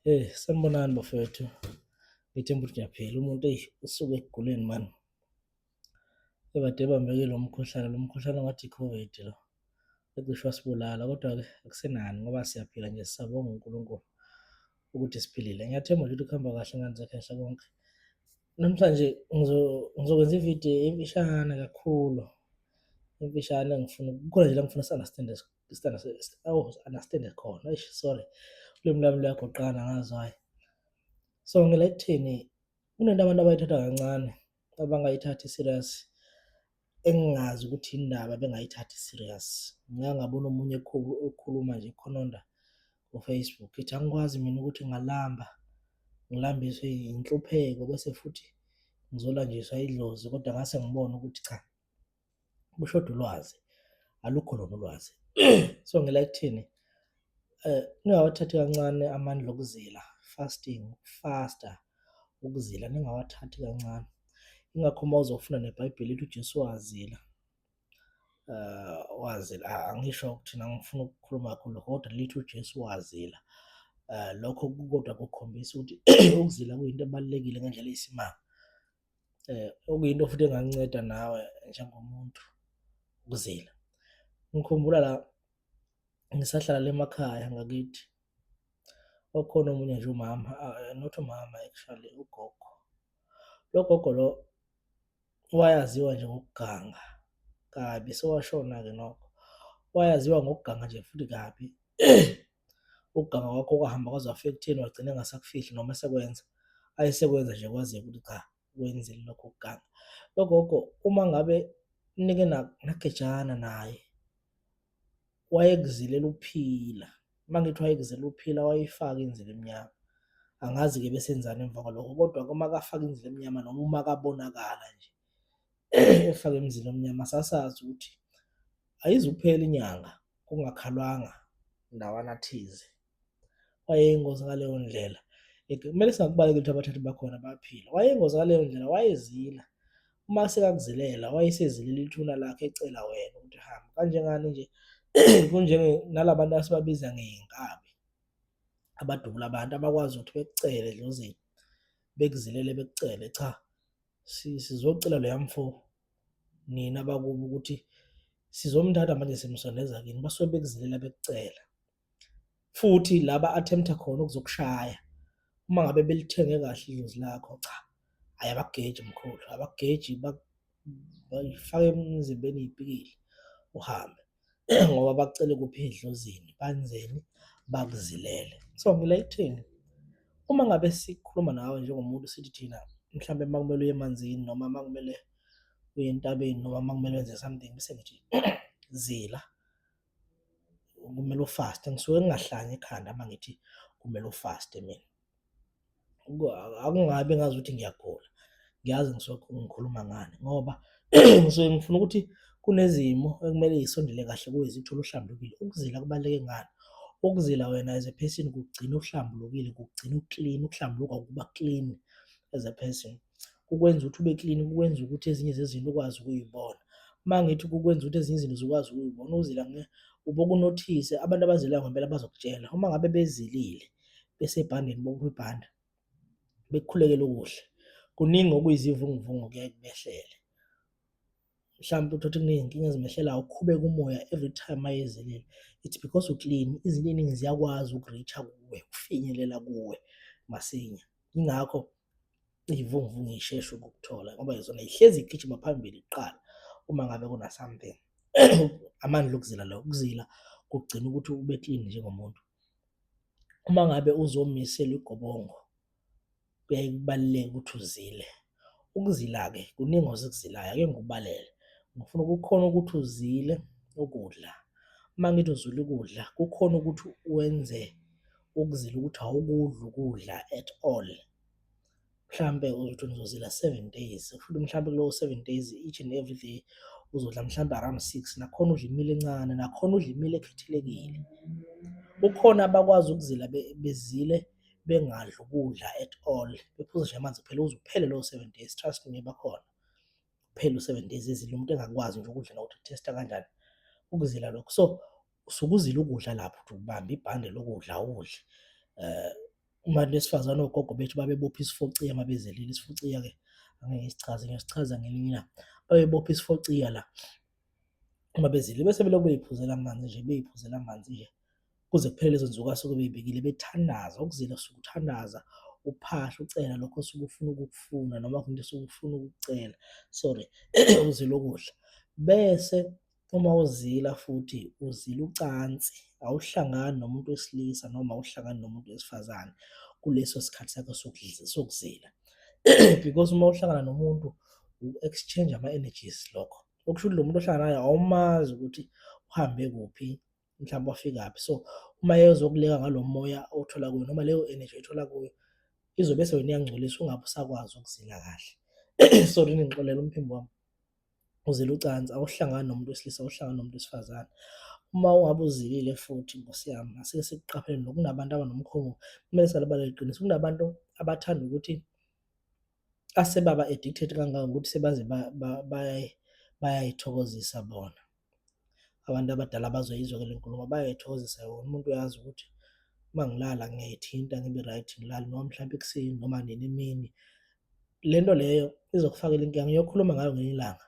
Hey, sanibonani bafowethu. Ngithemba ukuthi niyaphila. Umuntu eyi usuke ekuguleni mani. Ebade ebambeke lo mkhuhlane, lo mkhuhlane ongathi i-COVID lo. Ecishe wasibulala kodwa-ke akusenani ngoba siyaphila nje sisabonga uNkulunkulu ukuthi siphilile. Ngiyathemba nje ukuthi kuhamba kahle ngane zekhehla konke. Namhlanje ngizokwenza ividiyo emfishane kakhulu, emfishane engifuna kukhona nje la ngifuna si-understand-e oh understand khona. Eish sorry, ulimi lwami luyagoqana angazi why. So ngila ekutheni kunento abantu abayithatha kancane abangayithathi serious engingazi ukuthi indaba bengayithathi serious. Ngake ngabona omunye ekhuluma nje ekhononda ku-Facebook ethi angikwazi mina ukuthi ngalamba ngilambiswe inhlupheko bese futhi ngizolanjiswa idlozi kodwa ngase ngibone ukuthi cha kushoda ulwazi, alukho lona ulwazi. So ngila ekutheni ningawathathi kancane amandla okuzila, fasting, ukufasta, ukuzila ningawathathi kancane. Ingakho uma uzofunda neBhayibheli lithi uJesu wazila, wazila. Angisho ukuthi ngifuna ukukhuluma kakhulu kodwa lithi uJesu wazila. Lokho kodwa kukhombisa ukuthi ukuzila kuyinto ebalulekile ngendlela eyisimanga. Okuyinto futhi engakunceda nawe njengomuntu ukuzila. Ngikhumbula la ngisahlala le emakhaya ngakithi, kwakukhona omunye nje umama, not umama actually ugogo. Lo gogo lo wayaziwa nje ngokuganga kabi, sewashona-ke nokho. Wayaziwa ngokuganga nje futhi kabi. Ukuganga kwakho kwahamba kwaze kwafika ekutheni wagcina engasakufihli noma esekwenza, ayesekwenza nje kwazeke ukuthi cha wenzile lokho kuganga. Lo gogo uma ngabe nike nagejana naye wayekuzilela ukuphila, uma ngithi wayekuzilela ukuphila wayeyifaka inzilo emnyama. Angazi-ke besenzani emva kwalokho kodwa-ke uma kafaka inzilo emnyama noma uma kabonakala nje efake imizila emnyama sasazi ukuthi ayizukuphela inyanga kungakhalwanga ndawana thize. Wayeyingozi ngaleyo ndlela. Kumele singakubaleki ukuthi abathathu bakhona bayaphila. Wayeyingozi ngaleyo ndlela, wayezila. Uma sekakuzilela, wayesezilela ithuna lakhe ecela wena ukuthi hamba. Kanjengani nje kunjenge nalabantu asibabiza ngey'nkabi abadubula abantu abakwazi ukuthi bekucele edlozini, bekuzilele bekucele, cha sizocela loya mfo nina abakubo ukuthi sizomthatha manje simsondeza kini, basuke bekuzilela bekucela. Futhi laba attempta khona ukuzokushaya uma ngabe belithenge kahle idlozi lakho, cha hhayi abakugeji mkhulu, abakugeji bayifaka emzimbeni iy'pikili uhambe ngoba bakucele kuphi edlozini, benzeni bakuzilele. So ngila ekutheni uma ngabe sikhuluma nawe njengomuntu sithi thina mhlambe uma kumele uye emanzini noma uma kumele uye entabeni noma uma kumele wenze something bese ngithi zila, kumele ufaste. Ngisuke ngingahlanyi ekhanda uma ngithi kumele ufaste mina. Akungabi ngazuthi ngiyagula, ngiyazi ngisuke ngikhuluma ngani ngoba ngisuke ngifuna ukuthi kunezimo ekumele y'sondele kahle kuwe zikuthole uhlambulukile. Ukuzila kubaluleke ngani? Ukuzila wena as a person kukugcina uhlambulukile, kukugcina u-clean, ukuhlambuluka ukuba clean as a person. Kukwenza ukuthi ube clean, kukwenza ukuthi ezinye zezinto ukwazi ukuy'bona. Uma ngithi kukwenza ukuthi ezinye izinto zikwazi ukuy'bona, ukuzila uboke unothise, abantu abazilayo ngempela bazokutshela. Uma ngabe bezilile besebhandeni bopha ibhande bekukhulekela okuhle, kuningi okuyizivunguvungu kuyaye kubehlele. Mhlawumbe uthole ukuthi kuney'nkinga ezimehlelayo, ukhubeka umoya every time uma ezilile. It's because u-clean, izinto ey'ningi ziyakwazi uku-reach-a kuwe, ukufinyelela kuwe masinya. Yingakho iy'vunguvungu y'sheshe ukukuthola ngoba zona y'hlezi y'gijima phambili kuqala uma ngabe kuna-something. Amandla okuzila lawo, ukuzila kugcina ukuthi ube clean njengomuntu. Uma ngabe uzomiselwa igobongo kuyaye kubaluleke ukuthi uzile. Ukuzila-ke kuningi osikuzilayo, ake ngikubalele. Ngifuna kukhona ukuthi uzile ukudla, uma ngithi uzila ukudla kukhona ukuthi wenze ukuzila ukuthi awukudli ukudla at all. Mhlampe uzothi ngizozila 7 days, futhi mhlampe kulowo 7 days each and every day uzodla mhlampe around 6, nakhona udla imilo encane, nakhona udla imilo ekhethelekile. Kukhona abakwazi ukuzila bezile bengadli ukudla at all, bephuze nje amanzi kuphela uze uphele lowo 7 days, trust me bakhona. Kuphele u-7 days ezila umuntu engakwazi nje ukudla nokuthi ku-taste-a kanjani, ukuzila lokho. So usuke uzila ukudla lapho uthi ubamba ibhande lokudla awudli. Abantu besifazane ogogo bethu babebopha isifociya uma bezelile. Isifociya-ke angeke ngisichaze, ngiyosichaza ngelinye ilanga. Babebopha isifociya la uma bezilile bese belokhu beyiphuzela amanzi nje, beyiphuzela amanzi nje kuze kuphele lezo nsuku asuke beyibekile bethandaza. Ukuzila usuke uthandaza, uphahla, ucela lokho osuke ufuna ukukufuna noma into osuke ufuna ukukucela, sorry, uzila ukudla. Bese uma uzila futhi uzila ucansi, awuhlangani nomuntu wesilisa noma awuhlangani nomuntu wesifazane kuleso sikhathi sakho sokuzila because uma uhlangana nomuntu u-exchange ama-energies lokho. Okusho ukuthi lo muntu ohlangana naye awumazi ukuthi uhambe kuphi, mhlawumbe wafikaphi. So uma ezokuleka ngalo moya owuthola kuyo noma leyo energy oyithola kuyo izobe sewena iyangcolisa ungabe usakwazi ukuzila kahle. Sorry, ningixolele umphimbo wami. Uzila ucansi, awuhlangani nomuntu wesilisa, awuhlangani nomuntu wesifazane. Uma ungabe uzilile futhi Nkosi yami, asike sikuqaphele lokhu, kunabantu abanomkhomo, kumele salibale iqiniso, kunabantu abathanda ukuthi asebaba addicted kangangokuthi sebaze bayayithokozisa bona. Abantu abadala bazoyizwa-ke le nkulumo, bayayithokozisa yona. Umuntu uyazi ukuthi uma ngilala ngiyayithinta ngibe right ngilale noma mhlampe ekuseni noma nini emini. Le nto leyo izokufakela inkinga, ngiyokhuluma ngayo ngelinye ilanga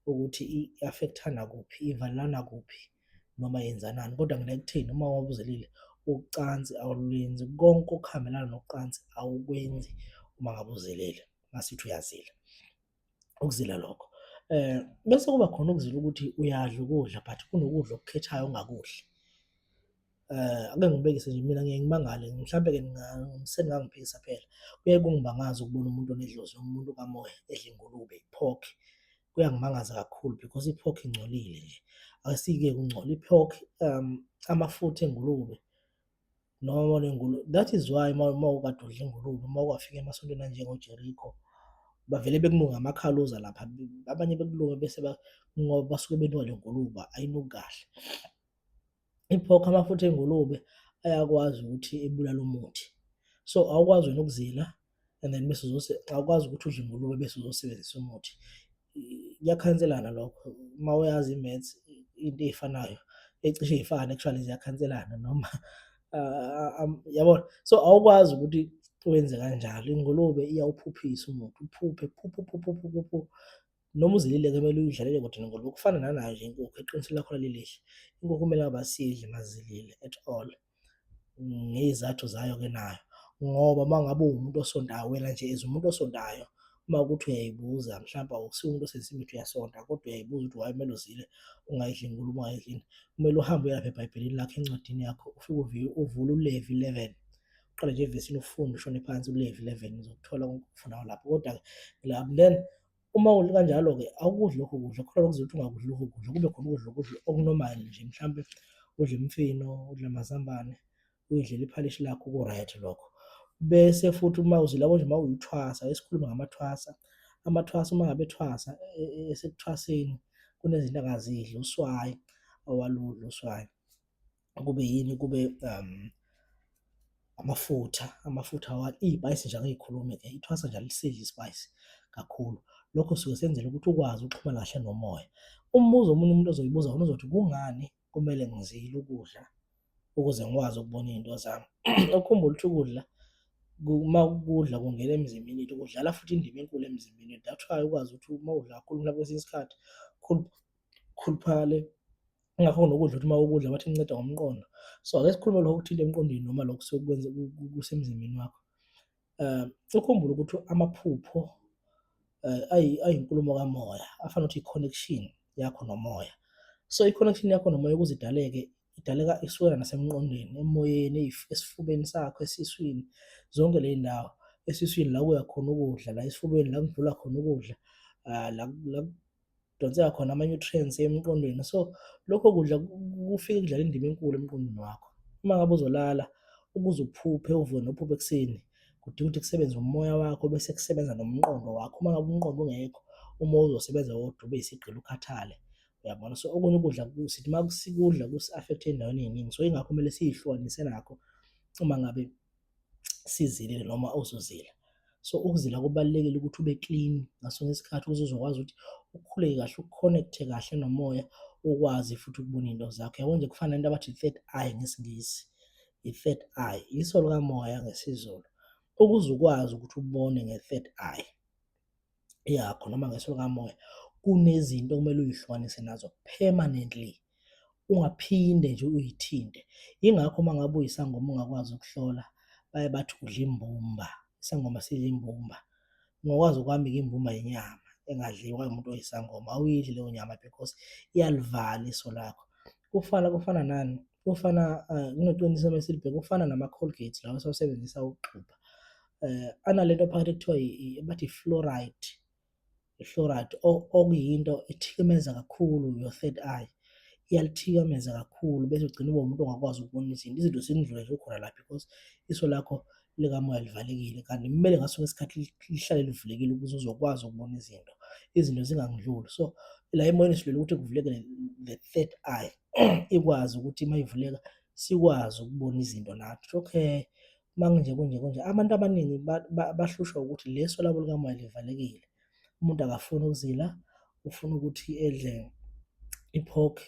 ukuthi i-affect-ana kuphi, ivalelana kuphi noma yenzanani kodwa ngila ekutheni uma wabuzelile ucansi awulwenzi, konke okuhambelana nocansi awukwenzi uma ngabe uzelile, masithi uyazila. Ukuzila lokho. Bese kuba khona ukuzila ukuthi uyadla ukudla but kunokudla okukhethayo ongakudli. Ake ngibekise nje mina ngiye ngimangale mhlampe-ke seningangiphikisa phela. Kuyaye kungimangaze ukubona umuntu onedlozi noma umuntu kamoya edla ingulube, i-pork. Kuyangimangaza kakhulu because i-pork ingcolile nje, ake siyiyeke ukungcola. I-pork amafutha engulube noma nengulube, that is why uma ukade udla ingulube, uma uke wafika emasontweni anjengo-Jericho, bavele bekunuke ngamakhaluza lapha, abanye bekulume bese ngoba basuke benuka le ngulube ayinuki kahle. I-pork, amafutha engulube ayakwazi ukuthi ebulale umuthi. So awukwazi wena ukuzila and then bese awukwazi ukuthi udle ingulube bese uzosebenzisa umuthi. Kuyakhanselana lokho, uma uyazi i-maths into ey'fanayo ecishe y'fane actually ziyakhanselana noma yabona. So awukwazi ukuthi wenze kanjalo, ingulube iyawuphuphisa umuthi, uphuphe phuphu phuphu phuphu phu. Noma uzilile-ke kumele uyidlalele kude nengulube, kufana nanayo nje inkukhu, iqiniso lakhona lilihle. Inkukhu kumele ngabe asiyidli mazilile at all, ngey'zathu zayo-ke nayo ngoba uma ngabe uwumuntu osontayo wena nje as umuntu osontayo, uma kuwukuthi uyayibuza mhlampe awusiwo umuntu osebenzisa imithi uyasonta kodwa uyayibuza ukuthi why kumele uzile ungayidli ingulube ungayidlini, kumele uhambe uye lapha ebhayibhelini lakho encwadini yakho ufike uvule uLevi 11. Uqale nje evesini ufunde ushone phansi uLevi 11 uzokuthola konke okufunayo lapho. Kodwa-ke then uma kanjalo-ke awukudli lokho kudla, khona lokho ukuthi ungakudli lokho kudla, kube khona ukudla ukudla oku-normal nje mhlampe udle imifino, udle amazambane, uyidlele iphalishi lakho ku-right lokho. Bese futhi uma uzila konje uma uyithwasa, ake sikhulume ngamathwasa, amathwasa uma ngabe ethwasa esekuthwaseni kunezinto angazidli, uswayi awaludli uswayi. Kube yini, kube amafutha, amafutha iy'payisi nje angiy'khulumi-ke, ithwasa nje alisidli isipayisi kakhulu. Lokho suke senzela ukuthi ukwazi ukuxhumana kahle nomoya. Umbuzo omunye umuntu ozoyibuza wona uzothi kungani kumele ngizile ukudla ukuze ngikwazi ukubona iy'nto zami? Ukhumbule ukuthi ukudla uma ukudla kungena emzimbeni yethu kudlala futhi indima enkulu emzimbeni yethu. That's why ukwazi ukuthi uma udla kakhulu mhlawumbe kwesinye isikhathi khuluphale. Ingakho nokudla ukuthi uma ukudla bathi kunceda ngomqondo. So ake sikhulume lokho okuthinta emqondweni noma lokho kusuke kwenza kusemzimbeni wakho. Ukhumbule ukuthi amaphupho ayinkulumo kamoya, afana nokuthi i-connection yakho nomoya. So i-connection yakho nomoya ukuze idaleke, idaleka isukela nasemqondweni, emoyeni, esifubeni sakho, esiswini, zonke ley'ndawo. Esiswini la kuya khona ukudla, la esifubeni la kudlula khona ukudla, la la kudonseka khona ama-nutrients emqondweni. So lokho kudla kufike kudlala indima enkulu emqondweni wakho. Uma ngabe uzolala ukuze uphuphe uvuke nophuphe ekuseni, kudinga ukuthi kusebenze umoya wakho bese kusebenza nomqondo wakho. Uma ngabe umqondo ungekho, umoya uzosebenza wodwa ube yisigqila ukhathale, uyabona? So okunye ukudla sithi uma sikudla kusi-affect-a ey'ndaweni ey'ningi, so yingakho kumele siy'hlukanise nakho uma ngabe sizilile noma uzozila. So ukuzila kubalulekile ukuthi ube clean ngaso sonke isikhathi ukuze uzokwazi ukuthi ukhuleke kahle, u-connect-e kahle nomoya, ukwazi futhi ukubona iy'nto zakho. Yabo nje kufana nento abathi i-third eye ngesiNgisi. I-third eye, iso likamoya ngesiZulu. Ukuze ukwazi ukuthi ubone nge-third eye yakho noma ngeso likamoya, kunezinto okumele uy'hlukanise nazo permanently, ungaphinde nje uyithinte. Yingakho uma ngabe uyisangoma ungakwazi ukuhlola, baye bathi udla imbumba, isangoma sidla imbumba. Ungakwazi ukuhamba-ke imbumba yenyama engadliwa umuntu oyisangoma, awuyidli leyo nyama because iyalivala iso lakho. Kufana kufana nani? Kufana kuneqiniso mesilibheka, kufana nama-Colgate lawa esiwasebenzisa ukuxubha. Analento phakathi ekuthiwa bathi i-fluoride, i-fluoride okuyinto ethikameza kakhulu your third eye, iyalithikameza kakhulu bese ugcina ube umuntu ongakwazi ukubona izinto, izinto zikundlule nje ukhona la because iso lakho likamoya livalekile kanti kumele ngaso sonke isikhathi lihlale livulekile ukuze uzokwazi ukubona izinto, izinto zingakundluli. So la emoyeni silwela ukuthi kuvuleke the third eye ikwazi ukuthi uma ivuleka sikwazi ukubona izinto nathi. Okay, uma kunje kunje kunje. Abantu abaningi bahlushwa ukuthi leso labo likamoya livalekile. Umuntu akafuni ukuzila, ufuna ukuthi edle i-pork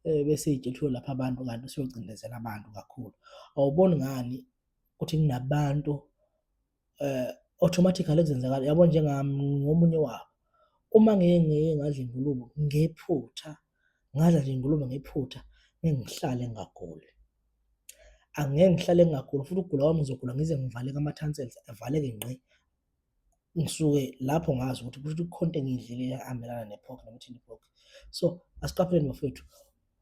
bese ey'tshela ukuthi uyolapha abantu kanti usuyocindezela abantu kakhulu. Awuboni ngani ukuthi kunabantu automatically kuzenzakala, yabo njengami ngingomunye wabo. Uma ngike ngiye ngadla ingulube ngephutha, ngadla nje ingulube ngephutha, ngeke ngihlale ngingaguli. Angeke ngihlale ngingaguli futhi ukugula kwami ngizogula ngize ngivaleke ama-tonsils avaleke ngqi. Ngisuke lapho ngazi ukuthi kusho ukuthi kukhona into engiyidlile ehambelana ne-pork noma ithini i-pork. So asiqapheleni bafowethu,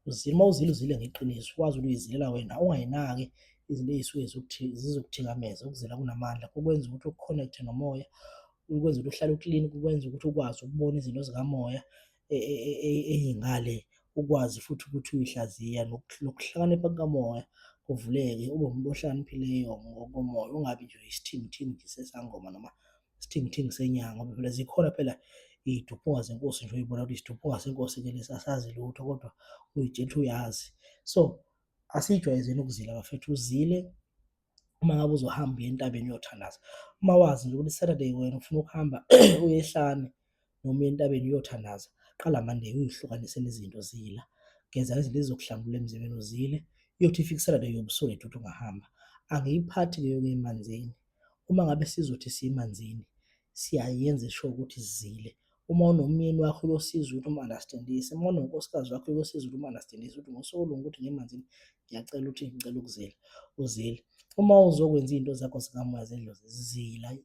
uzile uma uzile uzile ngeqiniso, wazi ukuthi uyizilela wena ungayinaki izinto ey'suke zizokuthikameza. Ukuzila kunamandla kukwenza ukuthi ukhonekthe nomoya, kukwenza ukuthi uhlale uklini, kukwenza ukuthi ukwazi ukubona izinto zikamoya ey'ngale, ukwazi futhi ukuthi uy'hlaziya nokuhlakanipha kukamoya kuvuleke, ube umuntu ohlakaniphileyo ngokomoya, ungabi nje isithingithingi nje sesangoma noma isithingithingi senyanga ngoba phela zikhona phela iy'duphunga zenkosi nje uyibona ukuthi isiduphunga senkosi-ke lesi asazi lutho kodwa uy'tshela ukuthi uyazi. So asiyijwayezeni ukuzila bafethu, uzile uma ngabe uzohamba uye entabeni uyothandaza. Uma wazi nje ukuthi Saturday wena ufuna ukuhamba uye ehlane noma uye entabeni uyothandaza, qala Monday uyihlukanise nezinto zila. Geza izinto ezizokuhlambulula emzimbeni uzile, iyothi ifike i-Saturday uyobe usu-ready ukuthi ungahamba. Angiyiphathi-ke yokuya emanzini. Uma ngabe sizothi siye emanzini siyayenza sure ukuthi sizile. Uma unomyeni wakho uyosiza ukuthi umu-understand-ise, uma unonkosikazi wakho uyosiza ukuthi umu-understand-ise ukuthi ngosuku olungukuthi ngiya emanzini ngiyacela ukuthi ngicela ukuzila, uzile. Uma uzokwenza iy'nto zakho zikamoya zedlozi zila,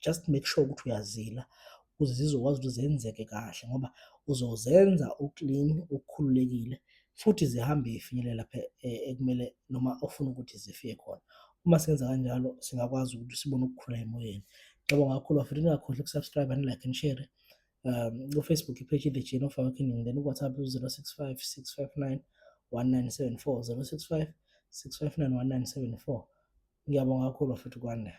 just make sure ukuthi uyazila ukuze zizokwazi ukuthi zenzeke kahle ngoba uzozenza u-clean, ukhululekile futhi zihambe y'finyelele lapha ekumele noma ofuna ukuthi zifike khona. Uma senza kanjalo singakwazi ukuthi sibone ukukhula emoyeni. Ngiyabonga kakhulu bafethu, ningakhohlwa uku-subscribe, ni-like ni-share. Ku-Facebook i-page i-The Journey of Awakening, then ku-WhatsApp u-065 659 1974, 065 659 1974. Ngiyabonga kakhulu bafethu, kwande.